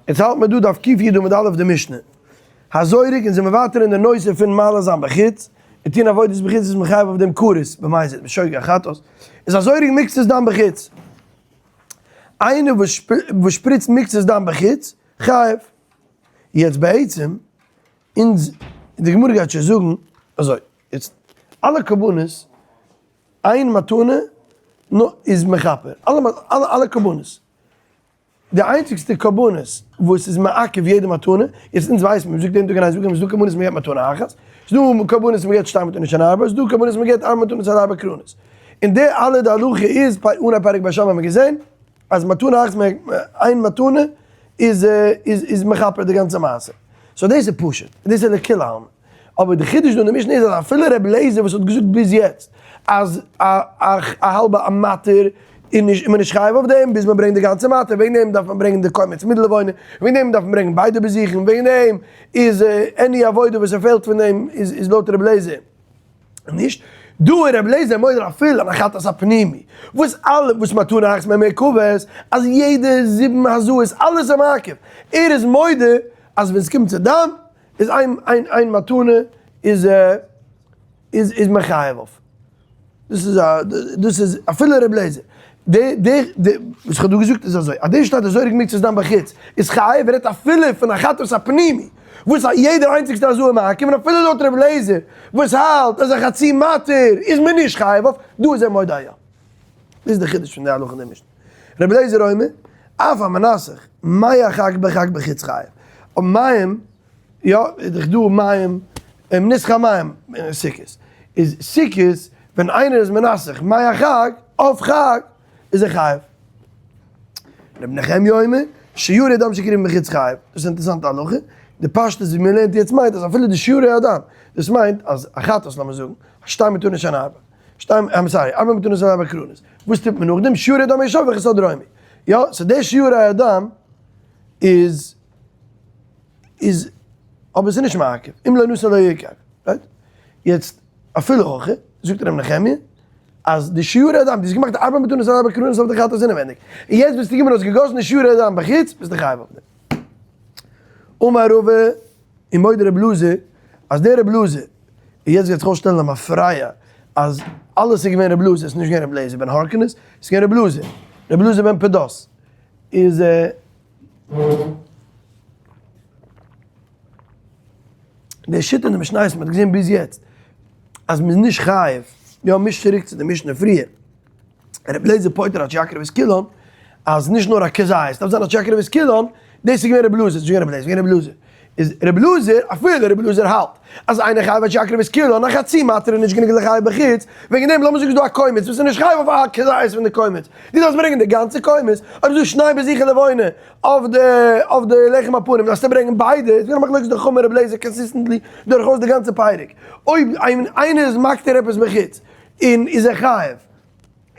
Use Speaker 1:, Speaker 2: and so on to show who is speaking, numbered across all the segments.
Speaker 1: יעצט האלט מען דא דף קי עמוד א' די משנה. הזורק און זעמיר ווייטער אין די נושא פון מעלה זיין בחוץ, און טון עבודות בחוץ איז מחייב אויף דעם כרת במזיד בשוגג החטאת, איז הזורק מקצת דם בחוץ. איינער וואס שפריצט מקצת דם בחוץ, חייב. יעצט בעצם, אונז, די גמרא גייט שוין זאגן אזוי, יעצט אלע קרבנות, איין מתנה איז מכפר, אלע אלע קרבנות. די איינציגסטע קרבנות וואס איז מעכב יעדע מתנה, יעצט אונז ווייסן מיר, מ'זאגט יעדן טאג אין איין זאגן, ס'איז דא קרבנות מ'געבט מתנה אחת, ס'איז דא קרבנות מ'געבט שתי מתנות שהן ארבע, ס'איז דא קרבנות מ'געבט ארבע מתנות שהן ארבע קרנות. און די אלע די הלכה איז, אן א פרק בית שמאי האט מען געזען, אז מתנה אחת איין מתנה איז איז מכפר די גאנצע מעשה. so דאס איז פשוט, דאס איז לכולי עלמא. אבער די חידוש דא אין די משנה איז אז אפילו ר' אליעזר וואס האט געזאגט ביז יעצט אז א האלבע א מתיר איז נישט איז מען נישט חייב אויף דעם ביז מען ברענגט די גאנצע מתיר, וועגן דעם דארף מען ברענגען די קומץ מיט די לבונה, וועגן דעם דארף מען ברענגען ביידע בזיכין, וועגן דעם איז any עבודה וואס ער פעלט פון דעם איז לויט ר' אליעזר נישט. דא איז ר' אליעזר מודה אפילו אן החטאת הפנימי וואס אלע וואס מתנה אחת מעוכבת אז יעדע זיבן הזאות אלעס איז מעכב, ער איז מודה אז ווען ס'קומט צו דם איז איין איין איין מתנה איז איז איז מחייב אויף. דאס איז א דאס איז אפילו ר' לעזער. די די די וואס כ'האב דא געזאגט איז אזוי אז די שטייט הזורק מקצת דם בחוץ איז חייב רעדט אפילו פון א חטאת הפנימי וואס א יעדער איינציגסטע הזאה מעכב און אפילו לויט ר' לעזער וואס האלט אז א חצי מתיר איז מען נישט חייב אויף דא איז ער מודה יא. דאס איז די חידוש פון די הלכה אין די משנה. ר' לעזער אומר אף המנסך מי החג בחג בחוץ חייב. אויב מים יא, איז דאך דא מים, נסך המים אין סוכות. איז סוכות ווען איינער איז מנסך מי החג אויף חג איז ער חייב. רבי נחמיה אומר, שיורי הדם שהקריבו בחוץ חייב. דאס איז אינטערעסאנטע הלכה. די פשטות ווי מען לערנט יעצט מיינט אז אפילו די שיורי הדם, דאס מיינט אז א חטאת לאמיר זאגן, שתיים מתנות שהן ארבע. שתיים, I'm sorry, ארבע מתנות שהן ארבע קרנות. וואס טוט מען נאכדעם? שיורי הדם ישפך את הדרומי. יא, so די שיורי הדם איז איז אבער ס'איז נישט מעכב, אם לא נתן לא יעכב, right? יעצט אפילו הכי, זאגט ר' נחמיה, אז די שיורי הדם, דו האסט געמאכט ארבע מתנות ארבע קרנות אויף די חטאת אינעווענדיג, און יעצט ביסטו געקומען און האסט געגאסן די שיורי הדם בחוץ, ביסטו חייב אויף דעם. אמר רבא, און מודה ר' אלעזר, אז דער ר' אלעזר, און יעצט גייט זיך אויסשטעלן א מפרע אז אלעס איז געווען ר' אלעזר, עס איז נישט געווען ר' אליעזר בן הורקנוס, עס איז געווען ר' אלעזר, ר' אלעזר בן פדת, איז די שיטה אין די משניות מ'האט געזען ביז יעצט אז מ'איז נישט חייב, יא מיש צוריק צו די משנה פריער, רבי אליעזר פוטר עד שיקריב את כולן, אז נישט נאר א כזית, דארף זיין עד שיקריב את כולן, דאס איז געווען רבי אלעזר, ס'איז נישט געווען רבי אליעזר, ס'איז געווען רבי אלעזר. איז רבי אלעזר, אפילו רבי אלעזר האלט אז אינו חייב עד שיקריב את כולן, א חצי מתיר איז נישט גענוג לחייב בחוץ, וועגן דעם לאמיר זאגן ס'איז דא א קומץ וואס איז נישט חייב אויף א כזית פון די קומץ, דו דארפסט ברענגען די גאנצע קומץ, אויב איז דא שני בזיכי לבונה אויף די אויף די לחם הפנים דארפסטו ברענגען ביידע, איז געווען א מחלוקת די חכמים רבי אליעזר consistently דורכאויס די גאנצע פרק, אויב איינער איז מקטיר עפעס בחוץ און איז ער חייב.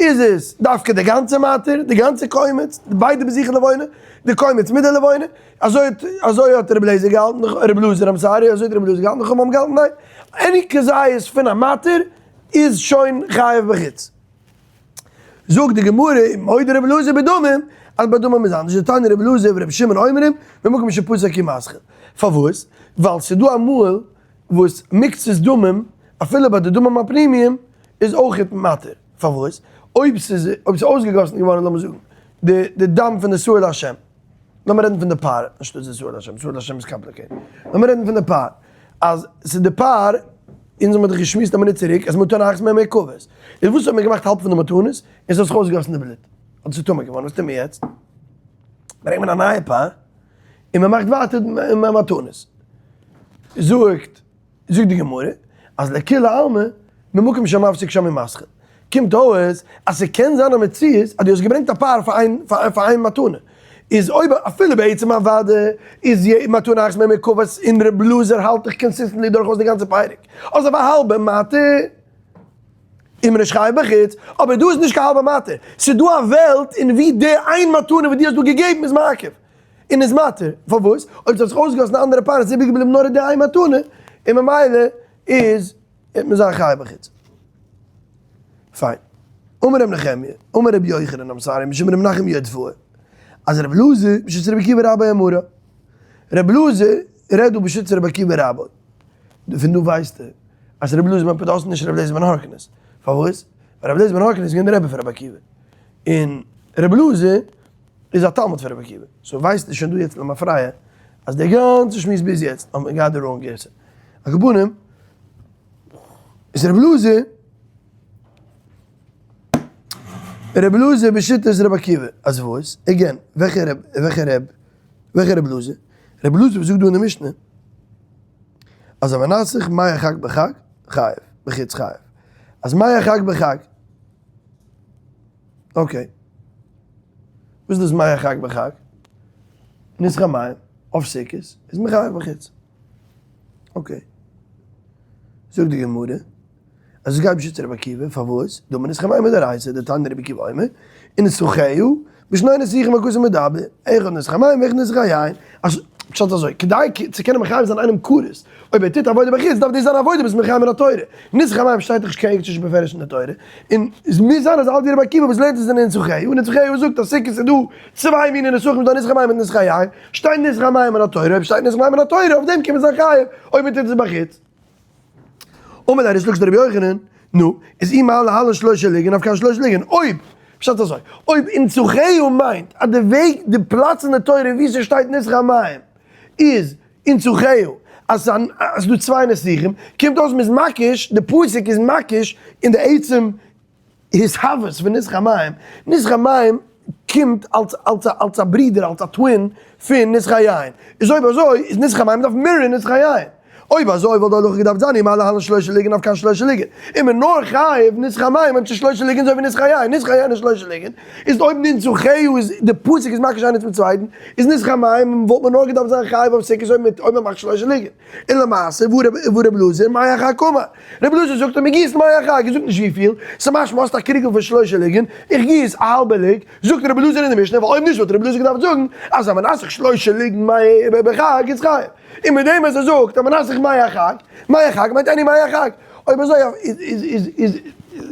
Speaker 1: איז עס דווקא די גאנצע מתיר, די גאנצע קומץ, ביידע בזיכי לבונה, די קומץ מיט די לבונה, אזוי האט אזוי האט רבי אליעזר געהאלטן, רבי אלעזר I'm sorry, אזוי האט רבי אלעזר געהאלטן, חכמים האבן געהאלטן ניין, any כזית פון א מתיר איז שוין חייב בחוץ. זאגט די גמרא, מודה רבי אלעזר בדמים, אז ביי דמים איז אנדערש, דתניא רבי אלעזר ורבי שמעון אומרים, במקום שפסק הוא מתחיל. פארוואס? ווייל ס'דא אמאל וואס מקצת דמים, אפילו ביי די דמים הפנימיים, איז אויכעט מתיר. פארוואס? אויב ס'איז אויב ס'איז אויסגעגאסן געווארן לאמיר זאגן די די דם פון די שעיר להשם, לאמיר רעדן פון די פר אנשטאט די שעיר להשם, שעיר להשם איז complicated, לאמיר רעדן פון די פר, אז ס'איז די פר, אונז האמיר דאך געשמועסט א מינוט צוריק אז מתנה אחת מעוכבת, איז וואס האט מען געמאכט האלב פון די מתנות און ס'האט זיך אויסגעגאסן די בלוט, אדער ס'איז טמא געווארן, וואס טוט מען יעצט? ברענגט מען א נייע פר און מ'מאכט ווייטער מתנות. זאגט. זאגט די גמרא אז לכולי עלמא ממקום שמפסיק שם הוא מתחיל, קומט אויס אז ס'קען זיין א מציאות אז דו האסט געברענגט א פר פאר איין פאר איין מתנה, איז אויב אפילו בעצם אוודאי איז מתנה אחת מעוכבת און ר' אלעזר האלט דאך consistently דורכאויס די גאנצע פרק אז אויף א האלבע מתיר איז מען נישט חייב בחוץ, אבער דא איז נישט קיין האלבע מתיר, ס'איז דא א וועלט אין ווי די איין מתנה וואס דו האסט דא געגעבן איז מעכב. און איז מתיר, פארוואס? אויב ס'האט זיך אויסגעגאסן א אנדערע פר איז איבערגעבליבן נאר די איין מתנה, און ממילא איז וועט מען זיין חייב בחוץ. פיין. אמר ר' נחמיה, אמר רבי יוחנן I'm sorry, משום ר' מנחם יודפאה, אז ר' אלעזר, משום רבי עקיבא רבי אמרה. רבי אלעזר רעדט דא בשיטת רבי עקיבא רבו. פון דא ווייסטו אז רבי אלעזר בן פדת איז נישט רבי אליעזר בן הורקנוס. פארוואס? ווייל רבי אליעזר בן הורקנוס איז געווען דער רבי פון רבי עקיבא. און רבי אלעזר איז א תלמיד פון רבי עקיבא. so ווייסטו שוין דא יעצט למפרע אז די גאנצע שמועס ביז יעצט האט מען געהאט די wrong גירסא. על כל פנים איז רבי אלעזר רבי אלעזר בשיטת רבי עקיבא. אז וואס? again, וועלכע רב, וועלכע רב, וועלכע רבי אלעזר? רבי אלעזר וואס זאגט דא אין די משנה אז המנסך מי החג בחג חייב, בחוץ חייב. אז מי החג בחג. okay. וואס איז דאס מי החג בחג? ניסוך המים אויף סוכות איז מען חייב בחוץ. okay. זאגט די גמרא אז עס גייט בשיטת רבי עקיבא, פארוואס? דאמר ניסוך המים מדאורייתא, דתניא רבי עקיבא אומר, ונסכיה, בשני נסיכים הכתוב מדבר, אחד ניסוך המים ואחד ניסוך היין. אז פשט אזוי, כדי צו קענען מחייב זיין איינעם כרת, אויב ער טוט עבודה בחוץ דארף דאס זיין עבודה וואס איז מחייב מן התורה. ניסוך המים שטייט דאך נישט קיין עיקש בפירוש אין די תורה, און עס מוז זיין אז אלץ ווי רבי עקיבא וואס לערנט עס אין נסכיה, און נסכיה זאגט אז סוכות איז דא צוויי מיני נסכים, איז דא ניסוך המים און ניסוך היין, שטייט ניסוך המים מן התורה, אויב שטייט ניסוך המים מן התורה אויף דעם קען מען זיין חייב אויב מען טוט עס בחוץ. אמר ליה ריש לקיש לרבי יוחנן, נו, איז אי מה להלן שלושה לוגין אף כאן שלושה לוגין, אויב, פשט אזוי, אויב ונסכיה מיינט אז די וועג, די פלאץ אין די תורה ווי ס'שטייט ניסוך המים איז ונסכיה, אז ס'איז דא צוויי ניסוכים, קומט אויס מ'איז מקיש, די פסוק איז מקיש אין די עצם התהוות פון ניסוך המים, ניסוך המים קומט אלס אלס אלס א ברודער אלס א twin פון ניסוך היין, איז אויב אזוי איז ניסוך המים דארף mirror ן ניסוך היין, אויב אזוי וואלט די הלכה געדארפט זיין אי מה להלן שלושה לוגין אף כאן שלושה לוגין, איז מען נאר חייב ניסוך המים אויב ס'איז שלושה לוגין אזוי ווי ניסוך היין, ניסוך היין איז שלושה לוגין, איז אויב ונסכיה איז די פסוק איז מקיש איינער צום צווייטן, איז ניסוך המים וואלט מען נאר געדארפט זיין חייב אויף סוכות אויב מ'מאכט שלושה לוגין. און למעשה וואו ר' אלעזר מי החג קאמר? ר' אלעזר זאגט אז מען גיסט מי החג, ער זאגט נישט וויפיל, ס'משמע האסט א קריגל פון שלושה לוגין, איך גיס א האלבע לוג, זאגט ר' אלעזר אין די משנה, ווייל אויב נישט וואלט ר' אלעזר געדארפט זאגן אז המנסך שלושה לוגין מי בחג איז חייב, און מיט דעם אז ער זאגט המנסך מי החג, מי החג מיינט any מי החג, אויב אזוי איז איז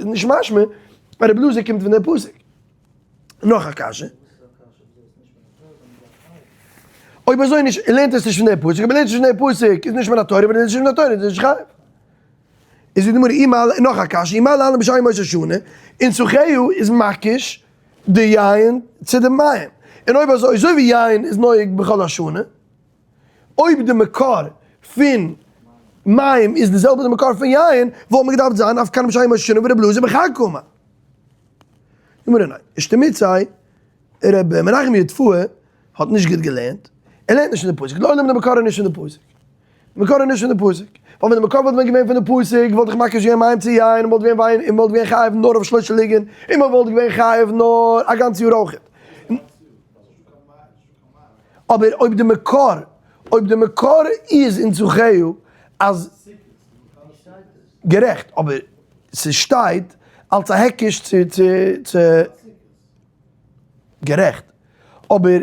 Speaker 1: נישט משמע אז ר' אלעזר קומט פון דער פסוק. נאך א קשיא. אויב אזוי נישט, לערנט עס נישט פון דער פסוק, אויב לערנט נישט פון דער פסוק איז נישט מן התורה, אויב לערנט נישט מן התורה איז נישט חייב. איז די גמרא אי מעלה, נאך א קשיא, אי מה להלן בשאר ימות השנה, ונסכיה איז מקיש די יין צו די מים. און אויב אזוי, אזוי ווי יין איז נוהג בכל השנה, אויב די מקור פון מים איז די זעלבע די מקור פון יין, וואלט מען געדארפט זיין אף כאן בשאר ימות השנה ורבי אלעזר בחג קאמר. גמרא ניין. אישתמיצי, ר' מנחם ידפוה האט נישט גוט געלערנט, ער לערנט נישט פון די פסוק, לעולם די מקור איז נישט פון די פסוק. די מקור איז נישט פון די פסוק. ווייל ווען די מקור וואלט ווען געווען פון די פסוק וואלט איך מקיש געווען מים צו יין און וואלט געווען וויין און וואלט געווען חייב נאר אויף שלושה לוגין און מען וואלט געווען חייב נאר א גאנץ יאר אויכעט. אבער אויב די מקור, אויב די מקור איז ונסכיה אז. גערעכט, אבער ס'שטייט אלס א היקש צו צו צו. גערעכט, אבער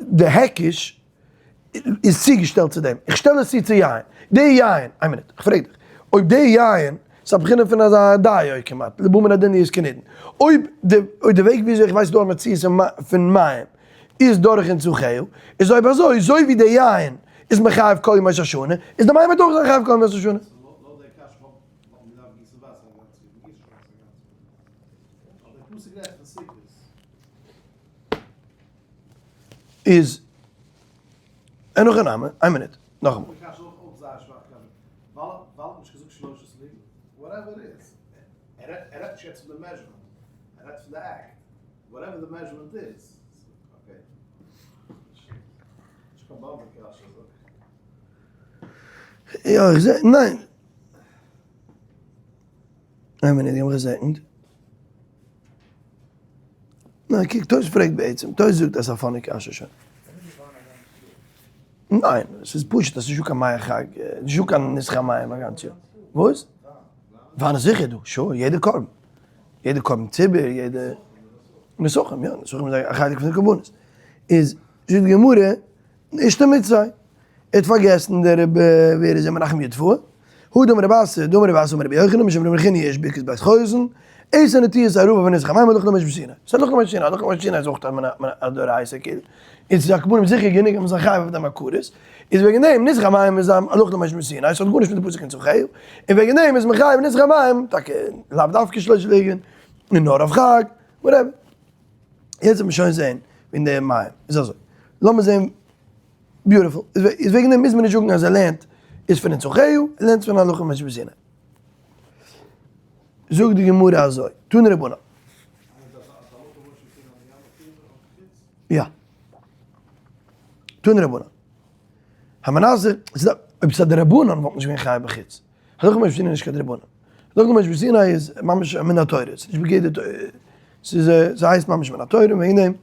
Speaker 1: די היקש איז צוגעשטעלט צו דעם, איך שטעל עס צו צו יין, די יין, איין מינוט, איך פרעג דיך, אויב די יין, ס'איז א בחינה פון אזא דיו כמעט, לבא מן הדין איז כנידון, אויב די אויב די וועג וויאזוי איך ווייס דא א מציאות פון מים איז דורך ונסכיה, איז אויב אזוי, אזוי ווי די יין איז מחייב כל ימות השנה, איז די מים וועט אויך זיין חייב כל ימות השנה. איז אין הכי נמי, איין מינוט, נאכאמאל. יא איך זע, ניין. איין מינוט, גיב מיך א second. ניין, קוק, תוס' פרעגט בעצם, תוס' זאגט אז ס'איז א funny קשיא שוין. ניין, ס'איז פשוט אז ס'איז נישטא קיין מי החג, נישטא קיין ניסוך המים א גאנץ יאר. וואס? וויין איז זיכער דא, sure, יעדע קרבן. יעדע קרבן ציבור, יעדע נסכים, יא, נסכים איז א חלק פון די קרבנות. איז, זאגט די גמרא, נישט מיט זיי. ער האט פארגעסן דער רבי, ווער איז ער מנחם ידפוה? הא דאמר רב אסי, דאמר רב אסי אמר רבי יוחנן משום רבי נחוניא איש ברכת בית חוזן. עשר נטיעות ערבה ונסך המים הלכה למשה מסיני. ס'איז הלכה למשה מסיני, הלכה למשה מסיני איז אויך א דאורייתא כאילו. איז ס'איז על כל פנים זיכער גענוג אז מ'איז חייב אויף דעם א כרת. איז וועגן דעם נסך המים איז א הלכה למשה מסיני, ס'האט גארנישט מיט די פסוק אין צרכיה. און וועגן דעם איז מען חייב נסך המים, טאקע לאו דווקא שלושה לוגין, און נאר אויף חג, whatever. יעצט וועט מען שוין זען וועגן די מים. איז אזוי, לאמיר זען, beautiful. איז וועגן דעם מוז מען נישט זאגן אז ער לערנט איז פון נצחהו, ער לערנט פון הלכה למשה מסיני. זאגט די גמרא אזוי, תנו רבנן. יא. תנו רבנן. המנסך, אויב ס'איז א דרבנן וואלט נישט געווען חייב בחוץ. הלכה למשה מסיני איז נישט קיין דרבנן. הלכה למשה מסיני איז ממש מן התורה, ס'איז נישט בגדר, ס'איז ס'הייסט ממש מן התורה, וועגן דעם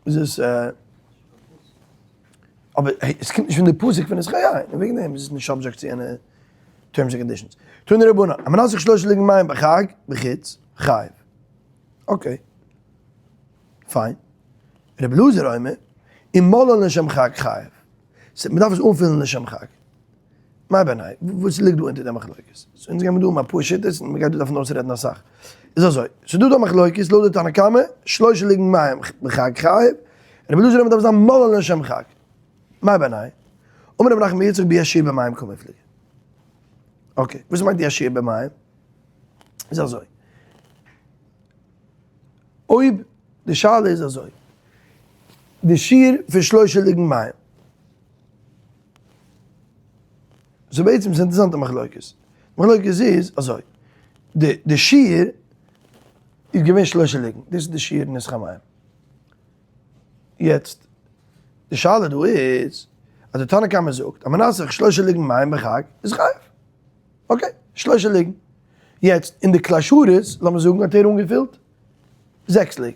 Speaker 1: איז עס אבער עס קומט נישט פון די פסוק פון נסכי יין, און וועגן דעם איז עס נישט subject צו יענע terms and conditions. תנו רבנן, המנסך שלושה לוגין מים בחג, בחוץ, חייב. okay. פיין. רבי אלעזר אומר, אם מלאן לשם חג חייב. מען דארף עס אנפילן לשם חג. מאי בינייהו? וואס ליגט דא אונטער די מחלוקת? so אונז גיימיר דא האבן אפאר שיטות און מ'גייט דא דארפן אויסרעדן אסאך. איז אזוי, ס'איז דא דא מחלוקת לויט די תנא קמא, שלושה לוגין מים בחג חייב, רבי אלעזר אומר דארף זיין מלאן לשם חג. מאי בינייהו? אמר רב נחמן בר יצחק ביש שיעור במים קמיפלגי. okay, וואס מיינט יש שיעור במים? איז אזוי, אויב די שאלה איז אזוי, די שיעור פון שלושה לוגין מים, so בעצם איז אינטערעסאנטע מחלוקת. מחלוקת איז אזוי, די די שיעור איז געווען שלושה לוגין, דאס איז די שיעור נסך המים. יעצט, די שאלה דא איז, אז די תנא קמא זאגט אז מנסך שלושה לוגין מים בחג איז חייב. okay, שלושה לוגין. יעצט, אין די כלי שרת, לאמיר זאגן האט ער אנגעפילט זעקס לוג.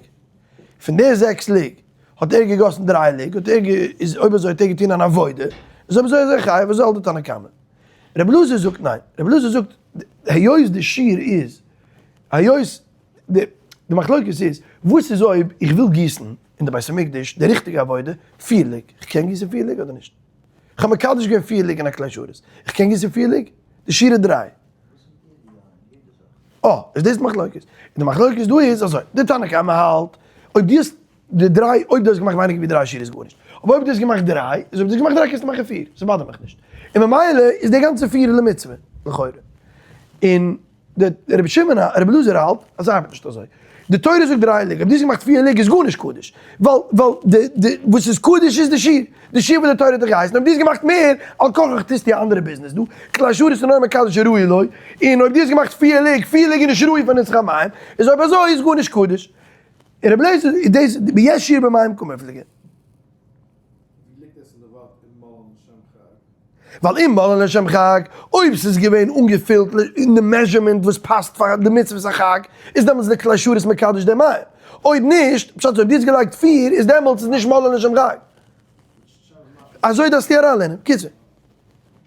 Speaker 1: פון די זעקס לוג האט ער געגאסן דריי לוג, האט ער איז אויב אזוי האט ער געטון אן עבודה, איז אויב אזוי איז ער חייב, אזוי האלט די תנא קמא. רבי אלעזר זאגט ניין, רבי אלעזר זאגט היות די שיעור איז, היות די די מחלוקת איז, וואס איז אויב איך וויל גיסן אין די בית המקדש די ריכטיגע עבודה, פיר לוג, איך קען גיסן פיר לוג אדער נישט? איך האב מקדש געווען פיר לוג אין א כלי שרת, איך קען גיסן פיר לוג? די שיעור איז דריי. אה, איז דאס מחלוקת. און די מחלוקת דא איז אזוי, די תנא קמא האלט, אויב דו האסט די דריי, אויב דו האסט געמאכט ווייניגער ווי דריי שיעור איז גארנישט. אבער אויב דו האסט געמאכט דריי, איז אויב דו האסט געמאכט דריי קענסטו מאכן פיר, ס'באדערט מיך נישט. און ממילא איז די גאנצע פיר למצוה, לכאורה. און די רבי שמעון ה, רבי אלעזר האלט אז ס'ארבעט נישט אזוי. די תורה זאגט דריי לוג, אויב דו האסט געמאכט פיר לוג איז גארנישט קדוש. ווייל ווייל די די וואס איז קדוש איז די שיעור. די שיעור וואס די תורה האט דיך געהייסן. אויב דו האסט געמאכט מער, על כרחך טוסטו א אנדערע ביזנעס דא. כלי שרת איז נאר מקדש הראוי לו. און אויב דו האסט געמאכט פיר לוג, פיר לוג איז נישט ראוי פאר נסך המים, איז אויב אזוי איז גארנישט קדוש. און רבי אלעזר איז דאס ביש שיעור במים קמיפלגי.
Speaker 2: ווי ליגט עס אין די ווארט אם מלאן לשם חג?
Speaker 1: ווייל אם מלאן לשם חג, אויב ס'איז געווען אנגעפילט אין די measurement וואס פאסט פאר די מצוות החג, איז דעמאלטס די כלי שרת מקדש די מים. אויב נישט, פשט אויב דו האסט געלייגט פיר, איז דעמאלטס איז נישט מלאן לשם חג. אזוי דארפסטו אריינלערנען. קיצור.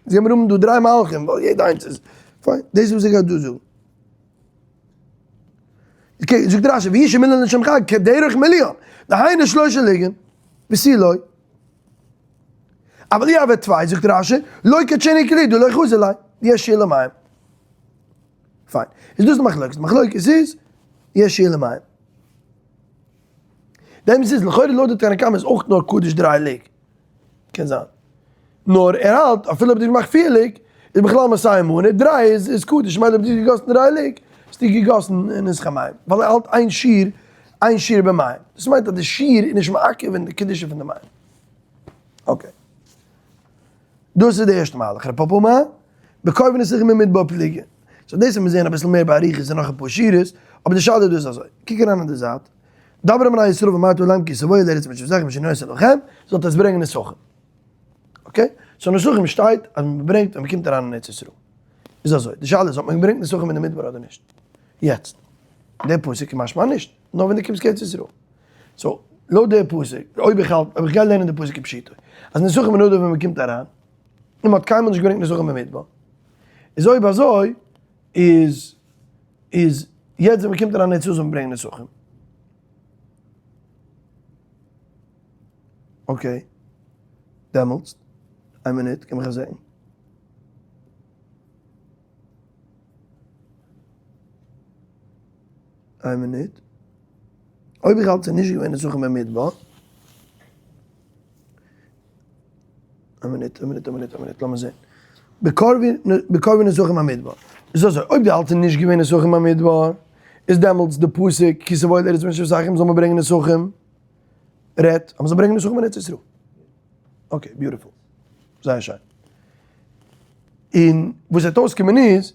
Speaker 1: זיי האבן דא דריי מהלכים, ווייל יעדע איינס איז, פיין, דאס איז וואס איך גיי דא זאגן. okay, זאגט רשי, ואי שמילאן לשם חג כדרך מליאן, דהיינו שלושה לוגין, ותו לא. אבל אי הוה טפי, זאגט רשי, לא קדשינהו כלי דלא חזי ליה, יש שיעור למים. פיין. איז דאס די מחלוקת. די מחלוקת איז, יש שיעור למים. די אמת איז, לכאורה לויט די תנא קמא איז אויך נאר קדוש דריי לוג. קען זיין. נאר ער האלט, אפילו אויב דו האסט געמאכט פיר לוג, איז בכלל מאתים מנה, דריי איז איז קדוש, מילא אויב דו האסט געגאסן דריי לוג, האסטו געגאסן אין נסך המים. ווייל ער האלט איין שיעור, איין שיעור במים. דאס מיינט אז די שיעור איז נישט מעכב אין די קדושה פון די מים. okay. דאס איז די ערשטע מהלך. רב פפא אמר, בקרבן נסכים במדבר פליגי. so דאס וועט מען זען אביסל מער באריכות אין נאך אפאר שורות, אבער די שאלה דא איז אזוי, קוק אריין אין די זייט, דבר אל בני ישראל ואמרת אליהם כי תבואו אל ארץ מושבותיכם אשר אני נותן לכם, זאלט עטס ברענגען נסכים. okay? so נסכים שטייט אז מען ברענגט ווען מען קומט אריין אין ארץ ישראל. איז אזוי, די שאלה איז האט מען געברענגט נסכים אין די מדבר אדער נישט? יעצט, דער פסוק איז משמע נישט, נאר ווען דו קומסט קיין ארץ ישראל. so, לויט דער פסוק, אויב איך האלט, אויב איך גיי לערנען די פסוק כפשוטו, אז נסכים איז נאר דא ווען מען קומט אריין, און מען האט קיינמאל נישט געברענגט נסכים אין מדבר, איז אויב אזוי איז איז יעצט ווען מ'קומט אריין ארץ ישראל זאל מען ברענגען נסכים. okay, דעמאלטס, איין מינוט, קען מיך זען. איין מינוט. אויב איך האלט ס'איז נישט געווען נסכים במדבר. איין מינוט, איין מינוט, איין מינוט, איין מינוט, לאמיר זען. בקרבי נסכים במדבר. איז אזוי, אויב דו האלטסט ס'איז נישט געווען נסכים במדבר, איז דעמאלטס די פסוק כי תבואו אל ארץ מושבותיכם זאל מען ברענגען נסכים, רעדט אז מ'זאל ברענגען נסכים אין ארץ ישראל. okay, beautiful. זייער שיין. און וואס וועט אויסקומען איז,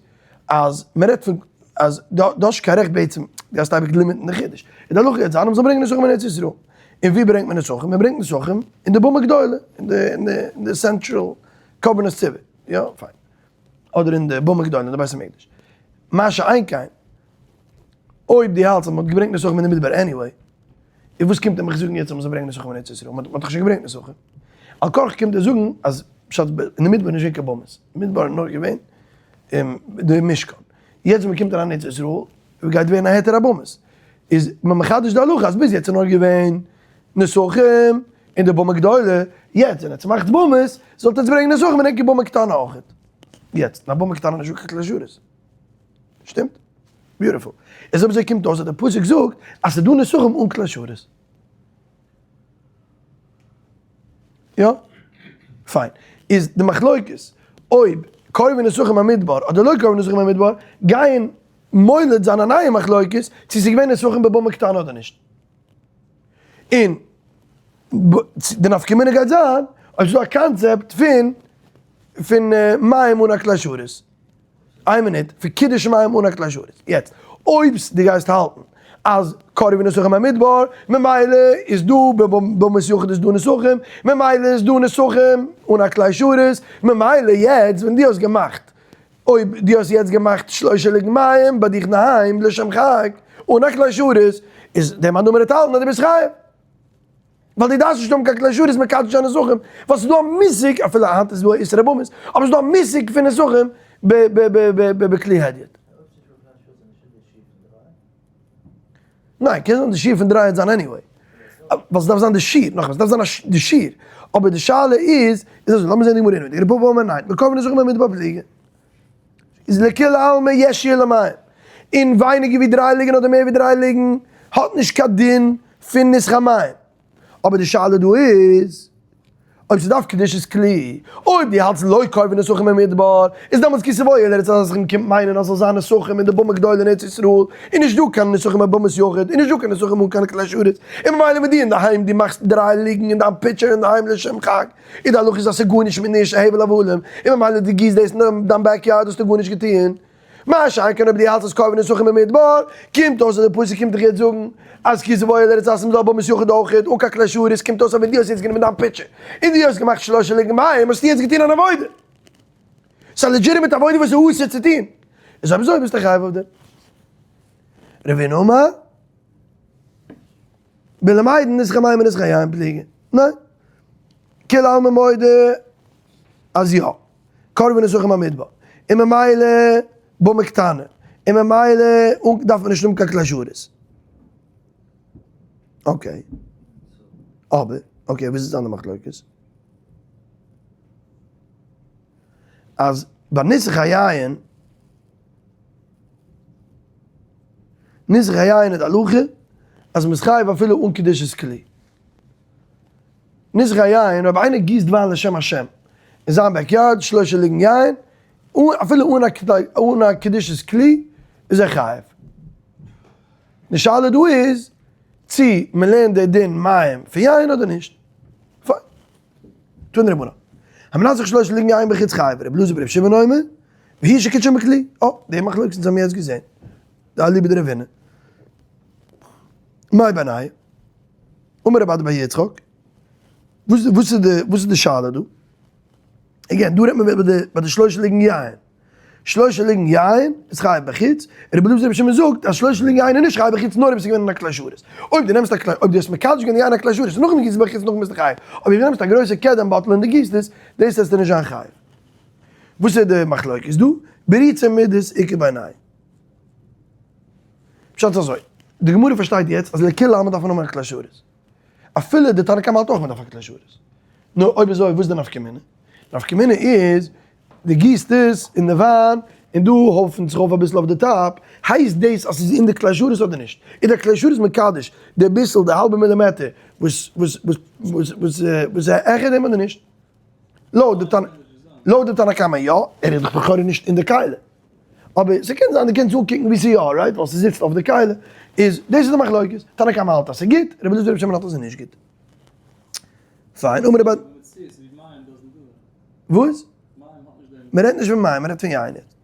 Speaker 1: אז מען רעדט פון אז דו האסט נישט קיין רעכט בעצם, דו האסט אייביג limit ן די חידוש. און די הלכה גייט זיין אז מ'זאל ברענגען נסכים אין ארץ ישראל. און ווי ברענגט מען נסכים? מען ברענגט נסכים אין די במה גדולה, אין די אין די אין די central קרבנות ציבור. יא, פיין. אדער אין די במה גדולה אין די בית המקדש. מה שאין כן, אויב דו האלטסט אז מ'האט געברענגט נסכים אין די מדבר anyway, איז וואס קומט ער מיך זאגן יעצט אז מ'זאל ברענגען נסכים אין ארץ ישראל? מ'האט דאך שוין געברענגט נסכים. על כרחך קומט ער זאגן אז פשט אין די מדבר איז נישט געווען קיין במות, מדבר איז נאר געווען די משכן. יעצט ווען מ'קומט אריין אין ארץ ישראל גייט ווערן א היתר הבמות. איז מען מחדש די הלכה אז ביז יעצט איז נאר געווען נסכים אין די במה גדולה, יעצט ווען עטס מאכט במות זאלט עטס ברענגען נסכים אין ענקער במה קטנה אויכעט. יעצט אין א במה קטנה איז נישטא קיין כלי שרת. שטימט? beautiful. איז אויב אזוי קומט אויס אז די פסוק זאגט אז ס'איז דא נסכים אן כלי שרת. יא? פיין. איז די מחלוקת אויב קרבו נסכים במדבר אדער לא קרבו נסכים במדבר גייען מולד זיין א נייע מחלוקת צו ס'איז געווען נסכים בבמה קטנה אדער נישט. און די נפקא מינה גייט זיין אויב ס'איז דא א קאנצעפט פון פון מים אן א כלי שרת. איין מינוט, פון קידוש מים אן א כלי שרת. יעצט, אויב דו גייסט האלטן אז קרבו נסכים במדבר, ממילא איז דא בבמת יחיד איז דא נסכים, ממילא איז דא נסכים אן א כלי שרת, ממילא יעצט ווען דו האסט געמאכט, אויב דו האסט יעצט געמאכט שלושה לוגין מים ביי דיך אינדערהיים לשם חג, אן א כלי שרת, איז דער מאן דאמר וועט האלטן אז דו ביסט חייב. ווייל דו דארפסט נישט האבן קיין כלי שרת מקדש זיין נסכים, ווייל ס'איז דא א מושג, אפילו היינט איז דא א איסור הבמות, אבער ס'איז דא א מושג פון נסכים בכלי הדיוט. ניין, קען זיין די שיעור פון דריי וועט זיין anyway. ווייל ס'דארף זיין די שיעור, נאכאמאל, ס'דארף זיין די שיעור. אבער די שאלה איז, איז אזוי, לאמיר זען די גמרא אינעווייניג. רב פפא אמר ניין, בקרבו נסכים במדבר פליגי. איז לכולי עלמא יש שיעור למים. און ווייניגער ווי דריי לוגין אדער מער ווי דריי לוגין האט נישט קיין דין פון ניסוך המים. אבער די שאלה דא איז אויב ס'דארף קדושת כלי. אויב דו האלטסט לא קרבו נסכים במדבר, איז דעמאלטס כי תבואו אל ארץ נסכים קומט מיינען אז ס'זאל זיין נסכים אין די במה גדולה אין ארץ ישראל, איז נישט דא קיין נסכים בבמת יחיד, איז נישט דא קיין נסכים אן קיין כלי שרת, און ממילא ווען דו אינדערהיים דו מאכסט דריי לוגין אין דיין pitcher אינדערהיים לשם חג, איז די הלכה איז אז ס'איז גארנישט מיט נישט הבל הבלים, און ממילא דו גיסט דאס אין דיין backyard האסטו גארנישט געטוען. מה שאין כן אויב דו האלטסט אז קרבו נסכים במדבר, קומט אויס אז די פסוק קומט דיך יעצט זאגן אז כי תבואו אל ארץ נסכים זאל במת יחיד אויכעט אן קיין כלי שרת, קומט אויס אז ווען דו האסט יעצט גענומען דיין pitcher און דו האסט געמאכט שלושה לוגין מים האסטו יעצט געטון אן עבודה. ס'איז א legitimate עבודה וואס איז אסור צו טון. איז אויב אזוי ביסטו חייב אויף דעם. רב הונא אמר. בלמיידן ניסוך המים און ניסוך היין פליגי. ניין. כולי עלמא מודה אז יא. קרבו נסכים במדבר. און ממילא במה קטנה. און ממילא דארף מען נישט האבן קיין כלי שרת. okay. אבער, okay, וואס איז די מחלוקת? אז ביי ניסוך היין, ניסוך היין איז די הלכה אז מ'איז חייב אפילו אן קדושת כלי. ניסוך היין, אויב איינער גיסט וויין לשם השם אין זיין backyard, שלושה לוגין יין, אפילו אן א קדושת כלי, איז ער חייב. די שאלה דא איז, צי מ'לערנט די דין מים פון יין אדער נישט. פיין. תנו רבנן. המנסך שלושה לוגין יין בחוץ חייב, רבי אלעזר ברבי שמעון אומר, והוא שקידשן בכלי. אה, די מחלוקת אונז האבן יעצט געזען. די אליבא דרב הונא. מאי בינייהו? אמר רב אדא בר יצחק, וואס וואס איז די וואס איז די שאלה דא? again, דא רעדט מען ביי די ביי די שלושה לוגין יין. שלושה לוגין יין איז חייב בחוץ, רבי אלעזר ברבי שמעון זאגט אז שלושה לוגין יין איז נישט חייב בחוץ נאר אויב עס איז געווען אין א כלי שרת. אויב דו נעמסט א כלי, אויב דו האסט מקדש געווען די יין אין א כלי שרת און נאכדעם גיסט בחוץ נאכדעם ביסטו חייב. אבער אויב דו נעמסט א גרויסע קדם bottle און דו גיסט עס, דאס וועסטו נישט זיין חייב. וואס איז די מחלוקת דא? בריצי מידות איכא בינייהו. פשט איז אזוי, די גמרא פארשטייט יעצט אז לכולי עלמא דארף מען האבן א כלי שרת. אפילו די תנא קמא האלט אויך מען דארף א כלי שרת. נו אויב אזוי וואס איז די נפקא מינה? די נפקא מינה איז, די גיסט עס אין די וויין. און דא הויפנט זיך אויף אביסל אויף די top, הייסט דאס אז ס'איז אין די כלי שרת אדער נישט? איז דער כלי שרת מקדש די ביסל, די האלבע מילימעטער וואס וואס וואס וואס וואס איז העכער דעם אדער נישט? לויט די תנא לויט די תנא קמא יא, ער איז דאך לכאורה נישט אין די כלי. אבער ס'קען זיין דו קענסט אנקוקן ווי ס'איז יא, right? ווייל ס'זיצט אויף די כלי. איז דאס איז די מחלוקת. תנא קמא האלט אז ס'איז גוט, רבי אלעזר ברבי שמעון האלט אז ס'איז נישט גוט. פיין, אמר רבי. וואס? מ'רעדט נישט פון מים, מ'רעדט פון יין יעצט.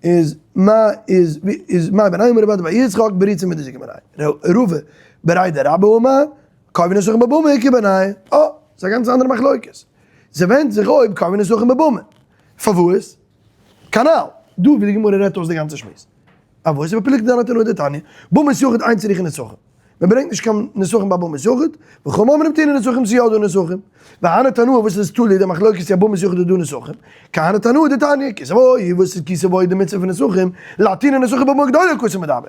Speaker 1: איז מה איז איז מה בין אמר רבי יצחק בריצה מדזיקה מנין. רבא בריה דרבה אמר קובעין נסכים בבמה איכא בינייהו. אה, ס'איז א גאנץ אנדערע מחלוקת. ס'ווענדט זיך אויב קובעין נסכים בבמה. פארוואס? כנ"ל. דא ווי די גמרא רעדט אויס די גאנצע שמועס. פארוואס? ובפלוגתא דהני תנאי דתניא. במת יחיד אין צריכין נסכים. מען ברענגט נישט קיין נסכים ביי במת יחיד, וחכמים אומרים טעונין נסכים ס'איז יא דא נסכים. והני תנאי וואס איז תלוי די מחלוקת צו א במת יחיד איז דא נסכים, כהני תנאי דתניא כי תבוא וואס איז כי תבוא די מצוה פון נסכים, להטעינו נסכים בבמה גדולה הכתוב מדבר.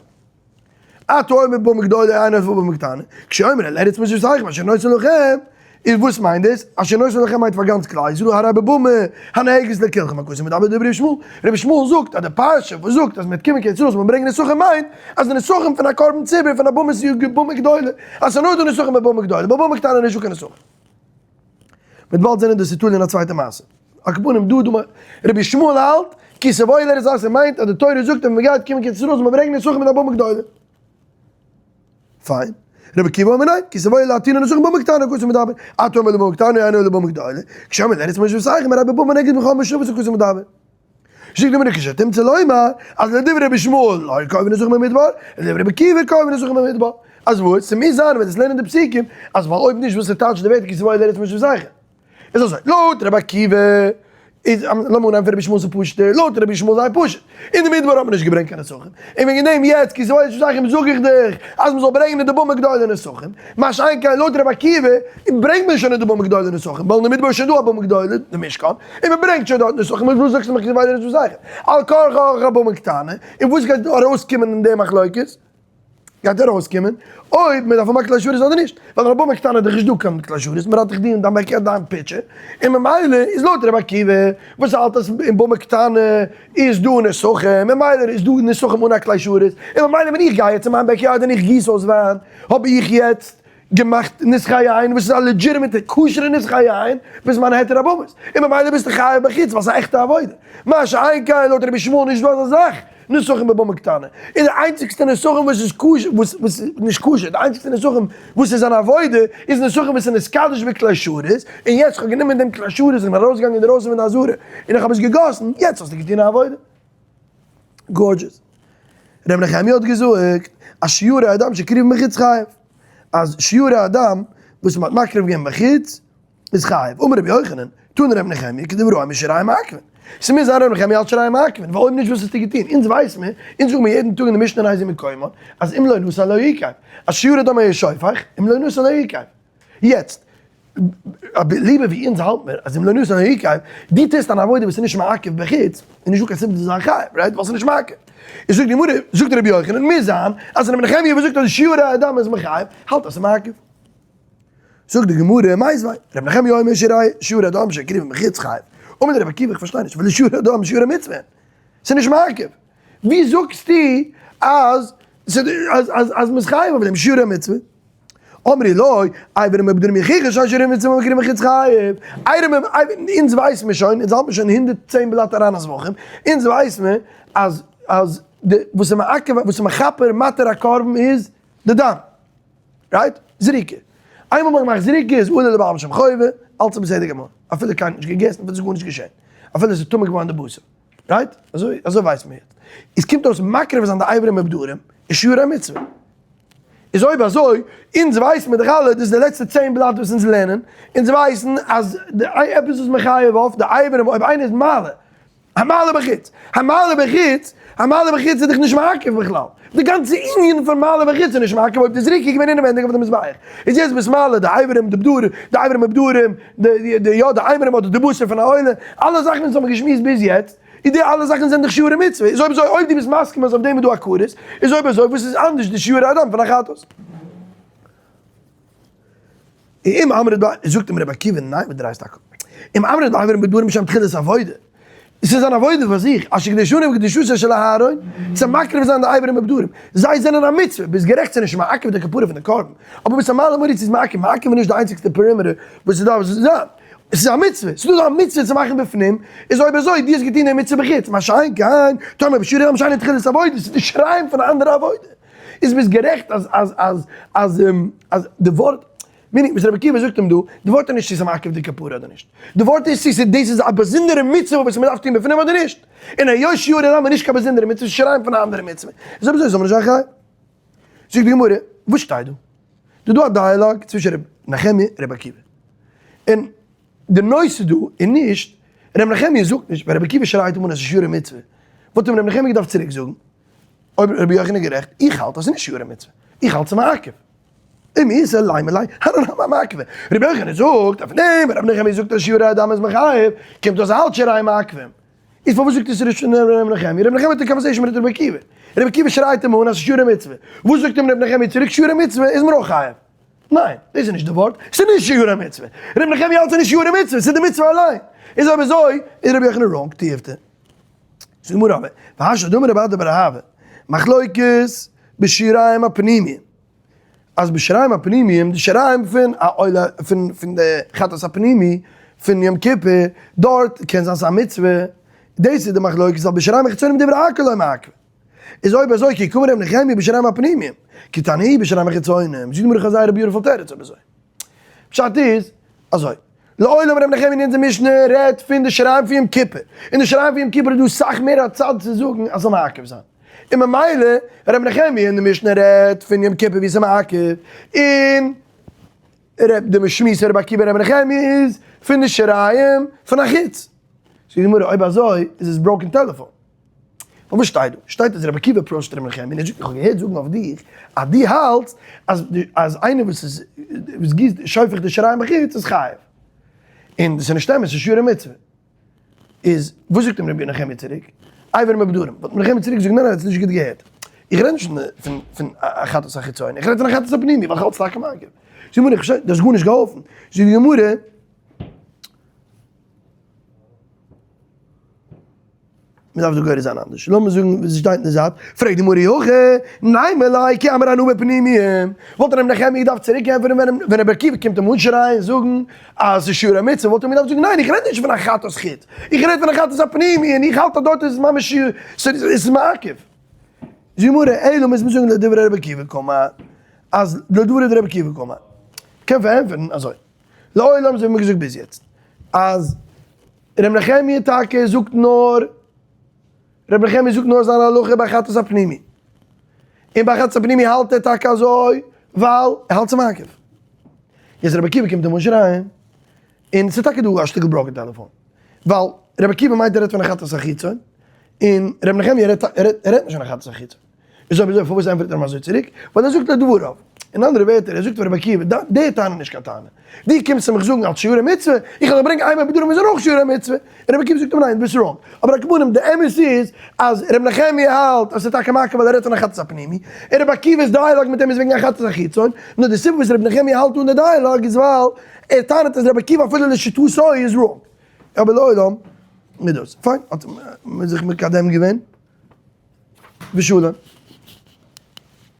Speaker 1: אתה אומר במה גדולה אינו במה קטנה, כשאומר אל ארץ מושבותיכם אשר נותן לכם, איז וואס מיינט דאס? אשר נותן לכם מיינט פאר גאנץ כלל ישראל הרי בבמה הנוהגת לכולכם הכתוב מדבר דברי רבי ישמעאל, רבי ישמעאל זאגט אז די פרשה וואס זאגט אז מ'וועט קומען קיין ישראל זאל מען ברענגען נסכים מיינט אז די נסכים פון א קרבן ציבור פון א במה איז במה גדולה, אז ס'איז נאר דא נסכים בבמה גדולה, בבמה קטנה איז נישטא קיין נסכים. מ'וועט באלד זען אין די סיטואל אין א צווייטע מעשה. על כל פנים דא דא רבי ישמעאל האלט כי תבואו אל ארץ אז ס'מיינט אז די תורה זאגט אז ווען מ'גייט קומען קיין ישראל זאל מען ברענגען נסכים מיט א במה גדולה. פיין. רבי עקיבא אומר ניין, כי תבואו להטעינו נסכים בבמה קטנה הכתוב מדבר. אתה אומר לבמה קטנה אינו אלא במה גדולה. כשאומר אל ארץ מושבותיכם הרי בבמה הנוהגת בכל המושבות הכתוב מדבר. זאגט די גמרא כשתמצא לומר אז לדברי רבי ישמעאל לא קובעין נסכים במדבר, לדברי רבי עקיבא קובעין נסכים במדבר. אז וואס? ס'מוז זיין ווען דאס לערנען די פסוקים אז ווייל אויב נישט וואס איז טייטש די ווערטער כי תבואו אל ארץ מושבותיכם? איז אזוי, לויט רבי עקיבא איז, לאמיר אנהייבן פון רבי ישמעאל ס'איז פשוט'ער, לויט רבי ישמעאל זייער פשוט, אין די מדבר האט מען נישט געברענגט קיין נסכים, און וועגן דעם יעצט כי תבואו אל ארץ מושבותיכם זאג איך דיך אז מ'זאל ברענגען אין די במה גדולה נסכים, מה שאין כן לויט רבי עקיבא ברענגט מען שוין אין די במה גדולה נסכים, ווייל אין די מדבר איז שוין דא א במה גדולה, די משכן, און מ'ברענגט שוין דארט נסכים, איז וואס זאגסטו מיך כי תבואו אל ארץ מושבותיכם? על כרחך א במה קטנה, און וואס גייט ארויסקומען אין די מחלוקת? גייט ארויסקומען אויב מען דארף האבן א כלי שרת אדער נישט, ווייל אין א במה קטנה איז דאך נישט דא קיין כלי שרת, מען האט דאך די און דיין בעקיארד דיין פיטשער, און ממילא איז לויט רבי עקיבא וואס האלט אז אין במה קטנה איז דא נסכים, ממילא איז דא נסכים אן א כלי שרת, און ממילא ווען איך גיי יעצט אין מיין backyard און איך גיס אויס וויין, האב איך יעצט געמאכט נסכי יין וואס איז א legitimate כשר'ע נסכי יין בזמן היתר הבמות, און ממילא ביסטו חייב בחוץ ווייל ס'איז א עכטע עבודה, מה שאין כן לויט רבי ישמעאל נישט דא אזא זאך נסכים בבמה קטנה, און די איינציגסטע נסכים וואס איז כשר וואס וואס איז נישט כשר, די איינציגסטע נסכים וואס איז אן עבודה איז נסכים וואס איז נתקדש בכלי שרת, און יעצט כ'האב גענומען דעם כלי שרת און כ'בין ארויסגעגאנגען אינדערויסן פון די עזרה און איך האב עס געגאסן, יעצט האסטו געטון א עבודה. Gorgeous. ר' נחמיה האט געזאגט אז שיורי הדם שהקריבו בחוץ חייב. אז שיורי הדם וואס מ'האט מקריב געווען בחוץ איז חייב. אמר רבי יוחנן, תנא ר' נחמיה כדברי אומר שיריים מעכבין. ס'מוז זיין ר' נחמיה האלט שיריים מעכבין, ווייל אויב נישט וואס האסטו געטון? אונז ווייס מיר, אונז זאגן מיר יעדן טאג אין די משנה אין איזה מקומן, אז אם לא נשא לא יקריב. אז שיורי דם היה שופך, אם לא נשא לא יקריב. יעצט, אליבא ווי אונז האלט מיר אז אם לא נתן לא יקריב, דו טוסט אן עבודה וואס איז נישט מעכב בחוץ, איז נישטא קיין סיבה צו זיין חייב, right? ווייל ס'איז נישט מעכב. איז זאגט די גמרא, זאגט רבי יוחנן, מוז זיין אז רבי נחמיה וואס זאגט אז שיורי הדם איז מחייב, האלט אז ס'איז מעכב. זאגט די גמרא, מיתיבי, רבי נחמיה אומר שיורי הדם שהקריב בחוץ חייב. אמר רבי עקיבא, איך פארשטיי נישט, ווייל שיורי הדם שיורי מצוה, ס'איז נישט מעכב. ווי זאגסטו אז אז מ'איז חייב אויף דעם שיורי מצוה? אמרו לו, אברים ובגדים יוכיחו שאין שיורי מצוה במקרים מחוץ חייב. אברים אונז ווייסן מיר שוין, אונז האלט מיר שוין 110 בלאט אריין אין זבחים, אונז ווייסן מיר אז אז די וואס איז מעכב וואס איז מכפר מתיר א קרבן איז די דם. Right? זריקה. איינמאל מ'האט געמאכט זריקה איז עולה לבעל שם חובה, אלץ איז בסדר גמור. אפילו קיינער האט נישט געגעסן, אפילו ס'איז גארנישט געשען. אפילו ס'איז טמא געווארן די בשר. Right? אזוי אזוי ווייסן מיר יעצט. עס קומט אויס מקריב זיין די אברים ובפדרים איז שיורי מצוה. איז אויב אזוי, אונז ווייסן מיר דאך אלע, דאס איז די לעצטע צען בלאט וואס אונז לערנען, אונז ווייסן אז די עפעס וואס מחייב אויף די אברים אויב איינער איז מעלה, המעלה בחוץ, המעלה בחוץ, המעלה בחוץ איז דאך נישט מעכב בכלל, די גאנצע ענין פון מעלה בחוץ איז נישט מעכב אויב די זריקה איז געווען אינעווענדיג אויף די מזבח, איז יעצט ביסט מעלה די אברים, די בדרים, די אברים ובפדרים, די די יא די אימורים אדער די בשר פון א עולה, אלע זאכן וואס האבן געשמועסט ביז יעצט, איז די אלע זאכן זענען דאך שיורי מצוה, איז אויב אזוי אויב דו ביסט מסכים אז אויף דעם איז דא א כרת, איז אויב אזוי וואס איז אנדערש די שיורי הדם פון א חטאת? אם אמרת ב, זאגט אים רבי עקיבא, ניין וואס דרייסט א קאפ, אם אמרת באברים ובפדרים שם תחילת עבודה. עס איז אן עבודה פאר זיך, אשר קדשנו בקדושתו של אהרן, צו מקריב זיין די אברים בפדרים, זיי זענען א מצוה, ביסט גערעכט ס'איז נישט מעכב די כפרה פון די קרבן, אבער ביסט א מעלה מוריד ס'איז מעכב, מעכב איז נישט די איינציגסטע perimeter וואס ס'דארף זיין, עס איז א מצוה, ס'איז דא א מצוה צו מאכן בפנים, איז אויב אזוי דו האסט געטון די מצוה בחוץ, מה שאין כן, טאמער בשירי דם שאינו תחילת עבודה, ס'איז די שיריים פון א אנדערע עבודה, איז ביסט גערעכט אז אז אז אז אז די ווארט. meaning וואס רבי עקיבא זאגט אים דא, די ווארט איז נישט צו ס'איז מעכב די כפרה אדער נישט, די ווארט איז צו ס'איז דאס איז א באזונדערע מצוה וואס מ'דארף טון בפנים אדער נישט, און היות שיורי דם איז נישט קיין באזונדערע מצוה, ס'איז שיריים פון א אנדערע מצוה, איז אויב אזוי זאל מען נישט זיין חייב. זאגט די גמרא, וואס שטייט דא? דא איז דא א dialogue צווישן רבי נחמיה און רבי עקיבא, און די נושא דא איז נישט, רבי נחמיה זאגט נישט, ווען רבי עקיבא שרייט אים אן אז ס'איז שיורי מצוה, וואלט אים רבי נחמיה געדארפט צוריק זאגן, אויב רבי יוחנן איז גערעכט, איך האלט אז ס'איז נישט שיורי מצוה, איך האלט ס'איז מעכב. אם איז ער ליימע ליי, הנן המה מעכבה. רבי יוחנן זאגט אויף דעם, רבי נחמיה זאגט אז שיורי הדם איז מחייב, קומט אויס האלט שיריים מעכבים. איז פארוואס זאגט עס רבי נחמיה? רבי נחמיה האט א conversation מיט רבי עקיבא. רבי עקיבא שרייט אים אן אז ס'איז שיורי מצוה. וואס זאגט אים רבי נחמיה צוריק? שיורי מצוה איז מען אויך חייב. ניין, דאס איז נישט די ווארט, ס'איז נישט שיורי מצוה. רבי נחמיה האלט ס'איז נישט שיורי מצוה, ס'איז די מצוה אליין. איז אויב אזוי איז רבי יוחנן wrong, תיובתא. זאגט די גמרא אבער, והשתא דאמר רב אדא בר אהבה, מחלוקת בשיריים הפנימיים. אז בשיריים הפנימיים, די שיריים פון א עולה, פון פון די חטאת הפנימי, פון יום כיפור, דארט קען זיין ס'איז א מצוה, דאס איז די מחלוקת, אבל בשיריים החיצונים דברי הכל לא מעכב. איז אויב אזוי כי קאמר ר' נחמיה בשיריים הפנימיים, כי תנאי בשיריים החיצונים, זאגט די גמרא כ'האב זייער א beautiful תירוץ אויב אזוי. פשט איז אזוי, לעולם ר' נחמיה אין אונזער משנה רעדט פון די שיריים פון יום כיפור, אין די שיריים פון יום כיפור איז דא סאך מער א צד צו זאגן אז ס'זאל מעכב זיין. און ממילא ר' נחמיה אין די משנה רעדט פון יום כיפור ווי ס'איז מעכב, און ר' די שמועס פון רבי עקיבא און ר' נחמיה איז פון די שיריים פון א חוץ. זאגט די גמרא אויב אזוי איז עס broken telephone. ווייל וואס שטייט דא? שטייט אז רבי עקיבא approach ט ר' נחמיה און ער זאגט איך האב געהערט זאגן אויף דיך אז דו האלטסט אז אז איינער וואס איז וואס גיסט שופך די שיריים בחוץ איז חייב. און דאס איז נישט אמת, ס'איז שיורי מצוה. איז וואס זאגט אים רבי נחמיה צוריק? אברים בפדרים. וואלט נחמיה צוריק געזאגט ניין ניין האסט נישט גוט געהערט. איך רעד נישט פון פון א חטאת החיצוני, איך רעד פון א חטאת הפנימי ווייל איך האלט ס'טאקע מעכב. זאגט די גמרא, איך פארשטיי, דו האסט גארנישט געהאלפן. זאגט די גמרא, מען דארף דא גורס זיין אנדערש, לאמיר זאגן ווי ס'שטייט אין די זייט, פרעגט די גמרא אי הכי נימא ליה כי אמר אנא בפנימיים, וואלט ר' נחמיה געדארפט צוריק ענטפערן ווען ווען רבי עקיבא קומט אים אנשרייען און זאגן אז ס'איז שיורי מצוה, וואלט ער אים געדארפט זאגן ניין איך רעד נישט פון א חטאת חוץ, איך רעד פון א חטאת הפנימי און איך האלט אז דארט איז עס ממש ס'איז מעכב. זאגט די גמרא, אלא מוז מען זאגן לדברי רבי עקיבא קאמר, אז לדברי דרבי עקיבא קאמר, קען פארענטפערן אזוי. לעולם אזוי ווי מ'האט געזאגט ביז יעצט אז ר' נחמיה טאקע זאגט נאר ר' נחמיה זאגט נאר זיין הלכה ביי חטאת הפנימי און ביי חטאת הפנימי האלט ער טאקע אזוי ווייל ער האלט ס'איז מעכב. יעצט רבי עקיבא קומט אים אנשרייען און ס'איז טאקע דא א שטיקל broken telephone ווייל רבי עקיבא מיינט ער רעדט פון א חטאת החיצון און ר' נחמיה רעדט רעדט נישט פון א חטאת החיצון. איז אויב אזוי פארוואס ענטפערט ער אים אזוי צוריק? ווייל ער זאגט לדבריו. אין אנדערע ווערטער, ער זאגט פאר רבי עקיבא, די טענה איז נישט קיין טענה. דו קומסט צו מיך זאגן אלס שיורי מצוה, איך וועל דיך ברענגען איינמאל בדרום איז ער אויך שיורי מצוה. און רבי עקיבא זאגט אים ניין, דו ביסט wrong. אבער על כל פנים, די אמת איז אז רבי נחמיה האלט אז ס'איז טאקע מעכב ווייל ער רעדט פון א חטאת הפנימי, און רבי עקיבא'ס dialogue מיט אים איז וועגן א חטאת החיצון, נאר די סיבה וואס רבי נחמיה האלט אן די dialogue איז ווייל ער טענה'ט אז רבי עקיבא אפילו לשיטתו איז wrong. אבער לעולם איז דאס. פיין, האט מען זיך מקדם געווען. ושלום.